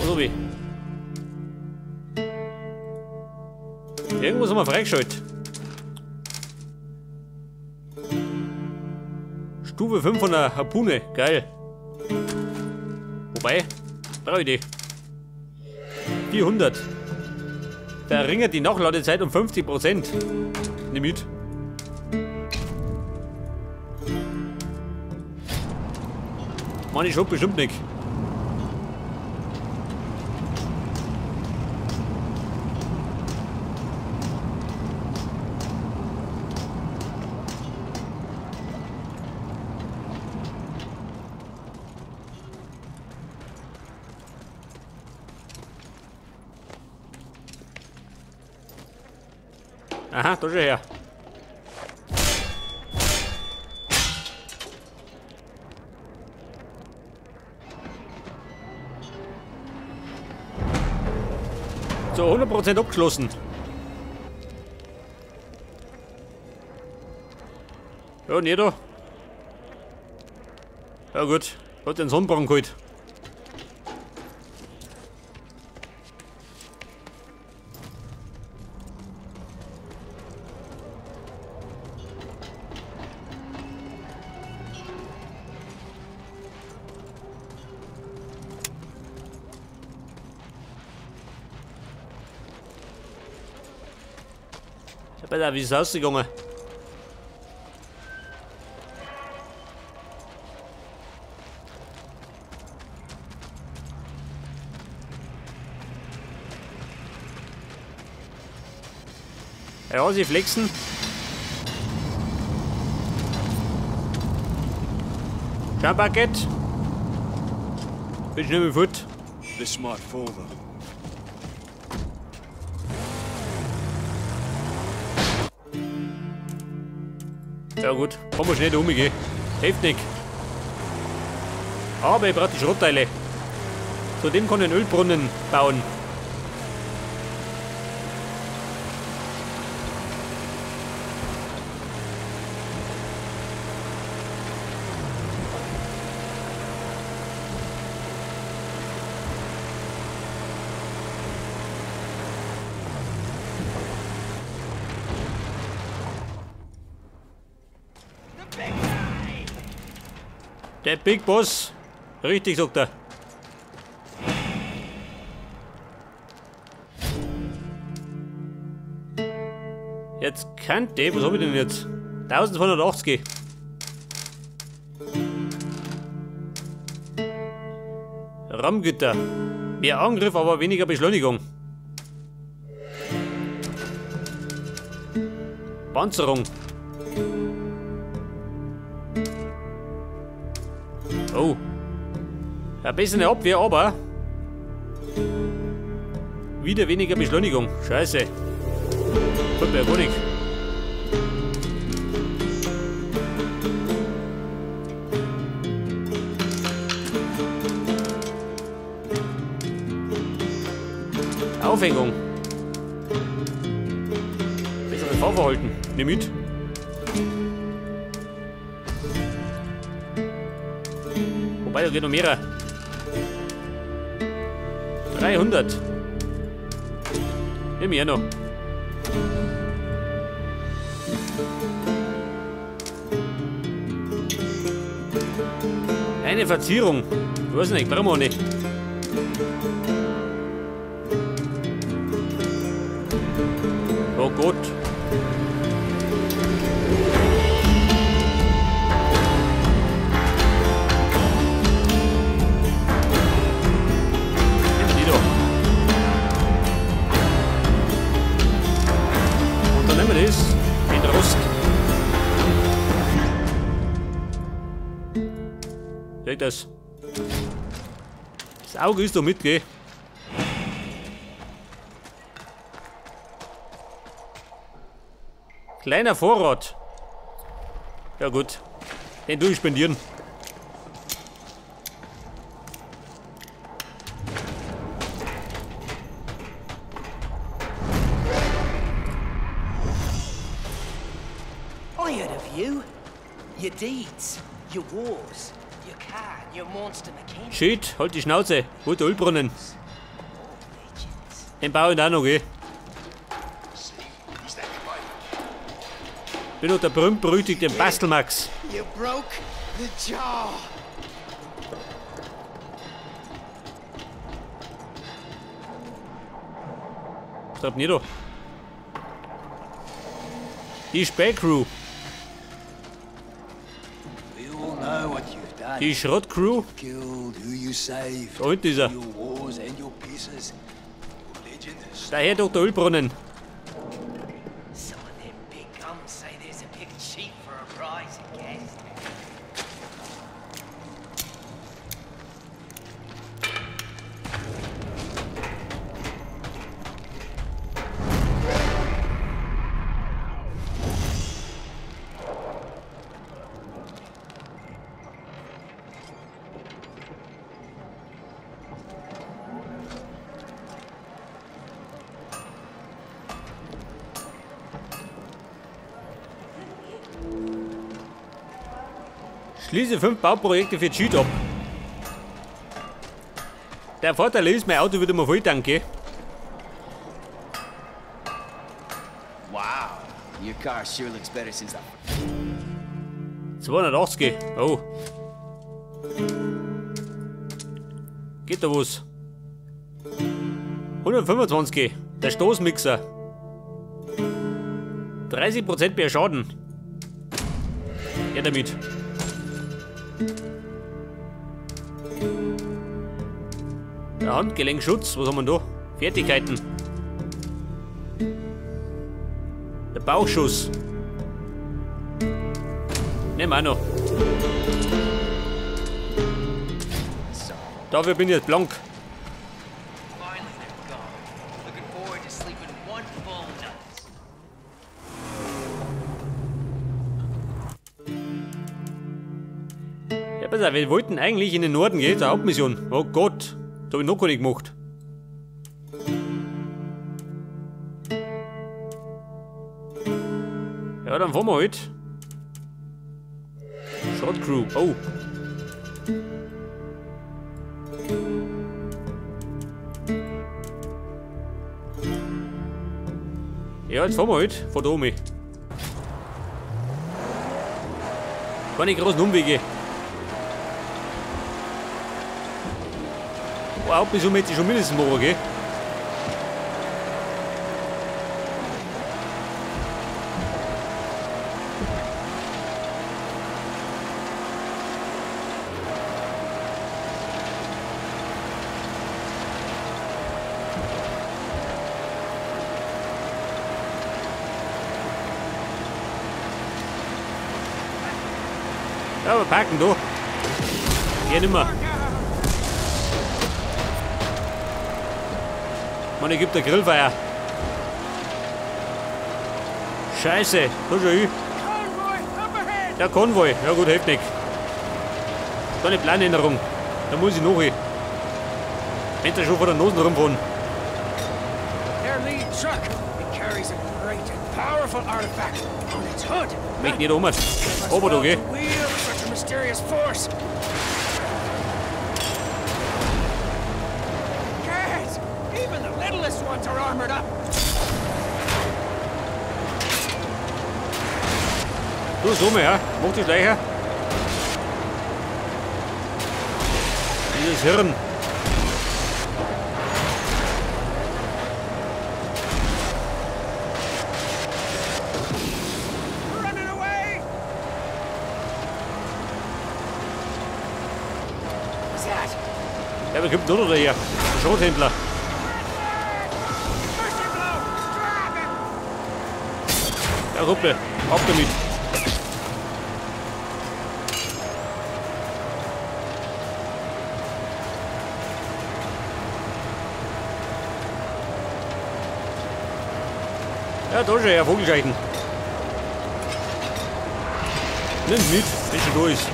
Was hab ich? Irgendwas haben wir freigeschaltet. Stufe 5 von der Harpune. Geil. Wobei, brauche ich die. 400. Verringert die Nachladezeit um 50%. Nimm mit. Mann, ich hab bestimmt nicht. Aha, da schon her. So, 100% abgeschlossen. Ja, nee, da. Ja gut, hat den Sonnenbrand geholt. Wie ist es ausgegangen? Ja, sie flexen. Schau, bin schnell mit Foot. This might fool them. Ja gut, komm mal schnell da umgehen. Hilft nicht. Aber ich brauche die Schrottteile. Zudem kann ich einen Ölbrunnen bauen. Der Big Boss. Richtig, sagt er. Jetzt kann der, was hab ich denn jetzt? 1280. Rammgitter. Mehr Angriff, aber weniger Beschleunigung. Panzerung. Oh. Ja, besser eine Abwehr, aber wieder weniger Beschleunigung. Scheiße. Kommt mir ja gar nicht. Aufhängung. Besseres Fahrverhalten. Nimm mit. Wobei, da geht noch mehr. 300. Nimm ich noch. Eine Verzierung. Ich weiß nicht, brauchen wir auch nicht. Oh Gott. Nehmen wir die da. Und dann nehmen wir das. Den Rost. Seht das. Das Auge ist doch mit, gell? Kleiner Vorrat. Ja gut. Den tue ich spendieren. I heard of you. Your deeds, your wars, your car, your monster mechanic. Shit, halt die Schnauze. Hol der Ölbrunnen. Den baue ich auch noch, gell? Bin doch der berühmt-berüchtigte Bastelmax. You broke the jar. Was habt ihr da? Die Spähcrew. Die Schrottcrew. Da hinten ist er. Der Herr Dr. Ölbrunnen. Schließe 5 Bauprojekte für Cheat ab. Der Vorteil ist, mein Auto wird immer voll, danke. Wow, your car sure looks better since that. 280. Oh. Geht da was? 125. Der Stoßmixer. 30% mehr Schaden. Ja, damit. Der Handgelenkschutz, was haben wir da? Fertigkeiten. Der Bauchschuss. Nehmen wir auch noch. Dafür bin ich jetzt blank. Ja, pass auf, wir wollten eigentlich in den Norden gehen, zur Hauptmission. Oh Gott, das hab ich noch gar nicht gemacht. Ja, dann fahren wir halt. Short Crew, oh. Ja, jetzt fahren wir halt von da oben. Keine großen Umwege. Oh, Hauptmission möchte ich schon mindestens machen, gell? Ja, wir parken da. Geh nimmer. Mann, ich geb der Grillfeier. Scheiße, da schau ich. Der Konvoi, ja gut, hilft nicht. Da eine Planänderung. Da muss ich noch hin. Wenn der schon vor der Nase rumfahren. Möchte nicht um. Aber da, gell? Du, so mal, ja. Mach die Schleicher. Dieses Hirn. Ja, aber kommt nur noch daher. Der Schrothändler. Ja, Ruppe, auf damit. Ja, da schon, Herr Vogelscheichen. Nimm mit, wenn schon da ist.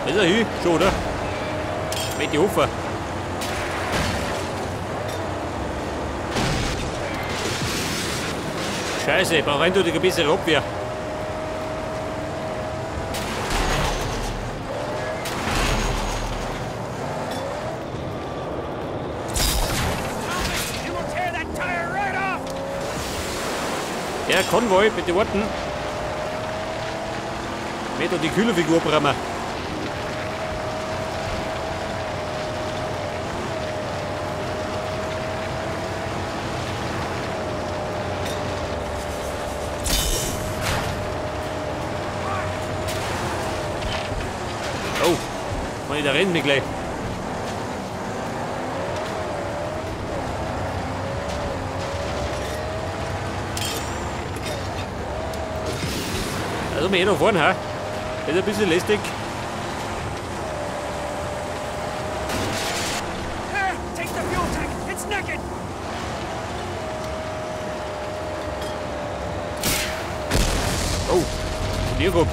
Ist er hin? Schon, oder? Mit die Hofer. Scheiße, ich brauche eindeutig eine bessere Abwehr. Der Konvoi, bitte warten. Nicht die Kühlerfigur brauchen. Oh, meine, da rennen wir gleich. Also wir eh noch fahren, ha? Das ist ein bisschen lästig. Take the fuel tank. It's naked. Oh, hier kommt.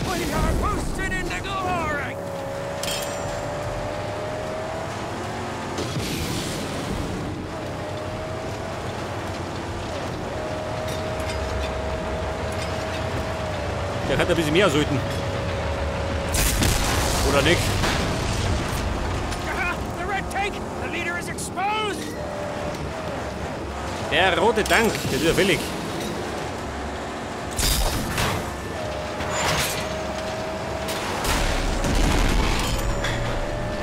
We are boosted into glory. Der kann ein bisschen mehr sollten. Oder nicht? Der rote Tank, das ist ja fällig.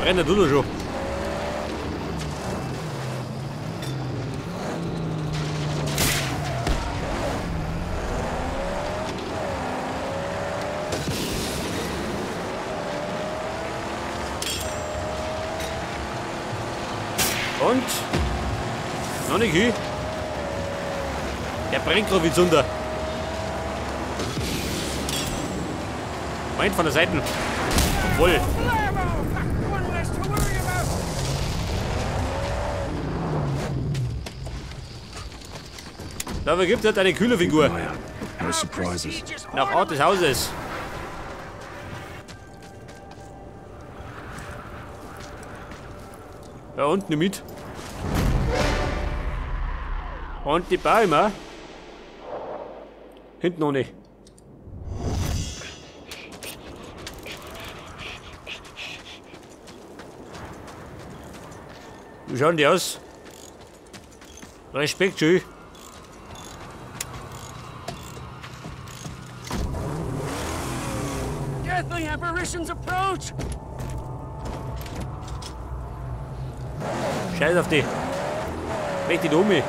Brennt der Tunnel schon. Und? Noch nicht hin. Der brennt gerade wie Zunder. Meint von der Seite. Obwohl. Dafür gibt es halt eine kühle Figur. Nach Ort des Hauses. Da unten mit. Und die Bäume. Hinten noch nicht. Wie schauen die aus? Respekt, schön. Deathly apparitions approach. Scheiß auf die. Weg die Dumme.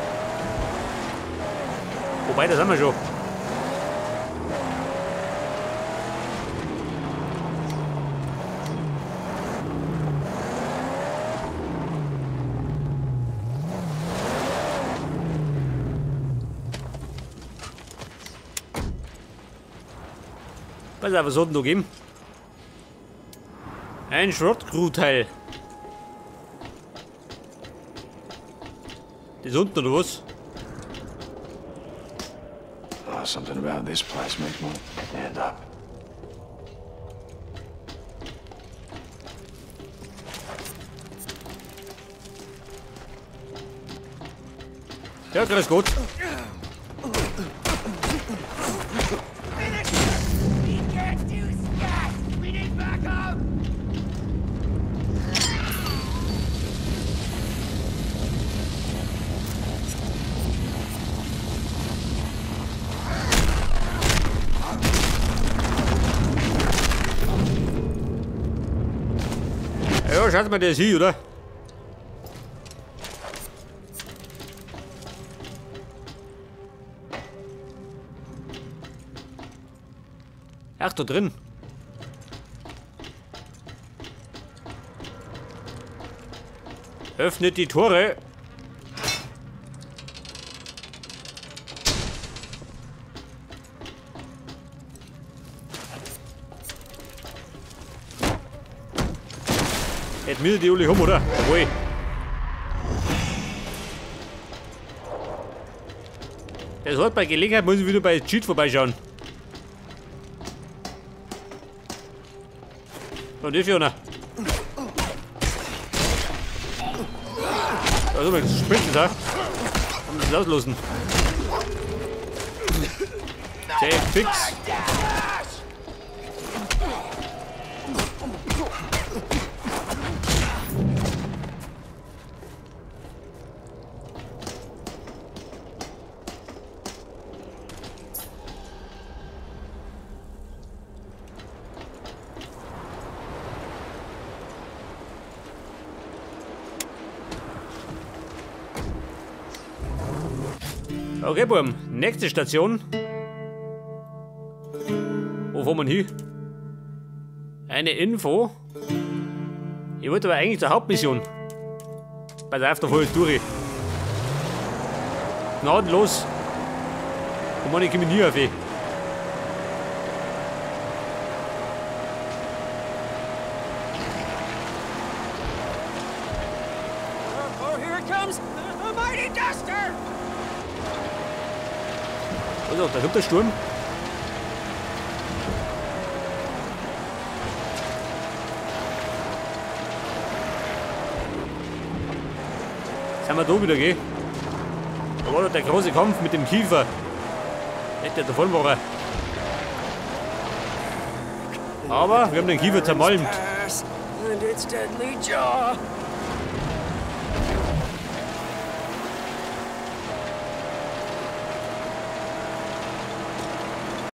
Wobei, das haben wir schon. Pass auf, was soll denn da geben? Ein Schrottcrew-Teil. Das unten oder was? Oh, something about this place makes me stand up. Ja, grüß Gott. Ja, schaut mal, der ist hier, oder? Ach, da drin. Öffnet die Tore. Jetzt müssen die alle um, oder? Jawohl. Das hat bei Gelegenheit, muss ich wieder bei Cheat vorbeischauen. Und die Fiona. Also, wenn es springt, da. Sollten das auslassen. Okay, fix. Okay, Burm, nächste Station. Wo fahren wir hin? Eine Info. Ich wollte aber eigentlich zur Hauptmission. Pass auf, da fahr ich durch. Gnadenlos. Oh Mann, ich komme nie auf. Oh, here it comes! The mighty Duster! Also, da kommt der Sturm. Sind wir da wieder, gell? Da war doch der große Kampf mit dem Kiefer. Nicht der davon war. Aber wir haben den Kiefer zermalmt.